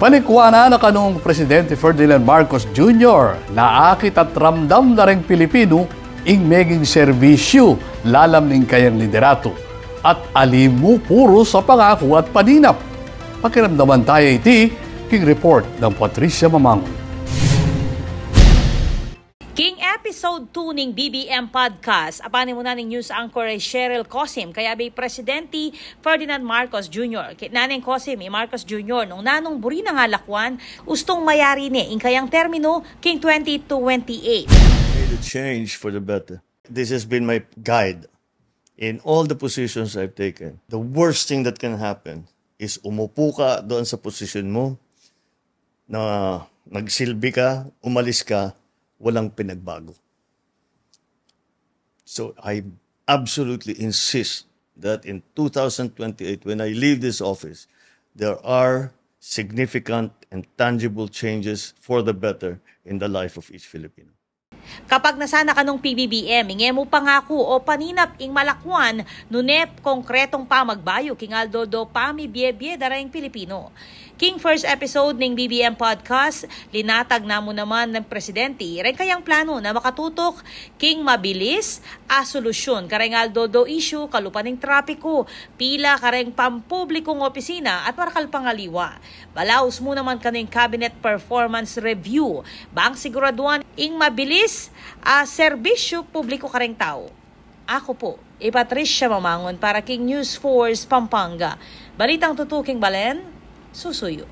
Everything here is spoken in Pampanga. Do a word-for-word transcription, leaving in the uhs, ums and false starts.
Palikwanan na kanung Presidente Ferdinand Marcos Junior, naakit at ramdam na reng Pilipinu ing meging serbisyu lalam ning kayang liderato at ali mu puru sa pangaku at paninap. Pakiramdaman taya iti king report nang Patricia Mamangun. King episode two ning B B M Podcast, apan mu na ning news anchor i Cheryl Cosim, kayabe i Presidente Ferdinand Marcos Junior. Kitnan neng Cosim i Marcos Junior nung nanung buri nang alakwan, ustung mayari ne ing kayang terminu king twenty twenty-eight. Made a change for the better. This has been my guide in all the positions I've taken. The worst thing that can happen is umupo ka doon sa posisyon mo na nagsilbi ka, umalis ka, walang pinagbago. So I absolutely insist that in two thousand twenty-eight, when I leave this office, there are significant and tangible changes for the better in the life of each Filipino. Kapag nasana kanung P B B M, ing e mu pangaku o paninap ing malakwan, nune konkretong pamagbayu king aldo-aldo pamibie-bie da reng Pilipino. King first episode ning B B M Podcast, linatag na mu naman nang Presidente reng kayang planu na makatutok king mabilis a solusyon kareng aldo-aldo issue, kalupa ning trapiku, pila kareng pampublikung opisina at marakal pang aliwa. Balaus mu naman kanu ing Cabinet Performance Review bang siguraduan ing mabilis a serbisyu publiku kareng tau. Aku pu i Patricia Mamangun para king News Force Pampanga. Balitang tutuking balen, susuyu.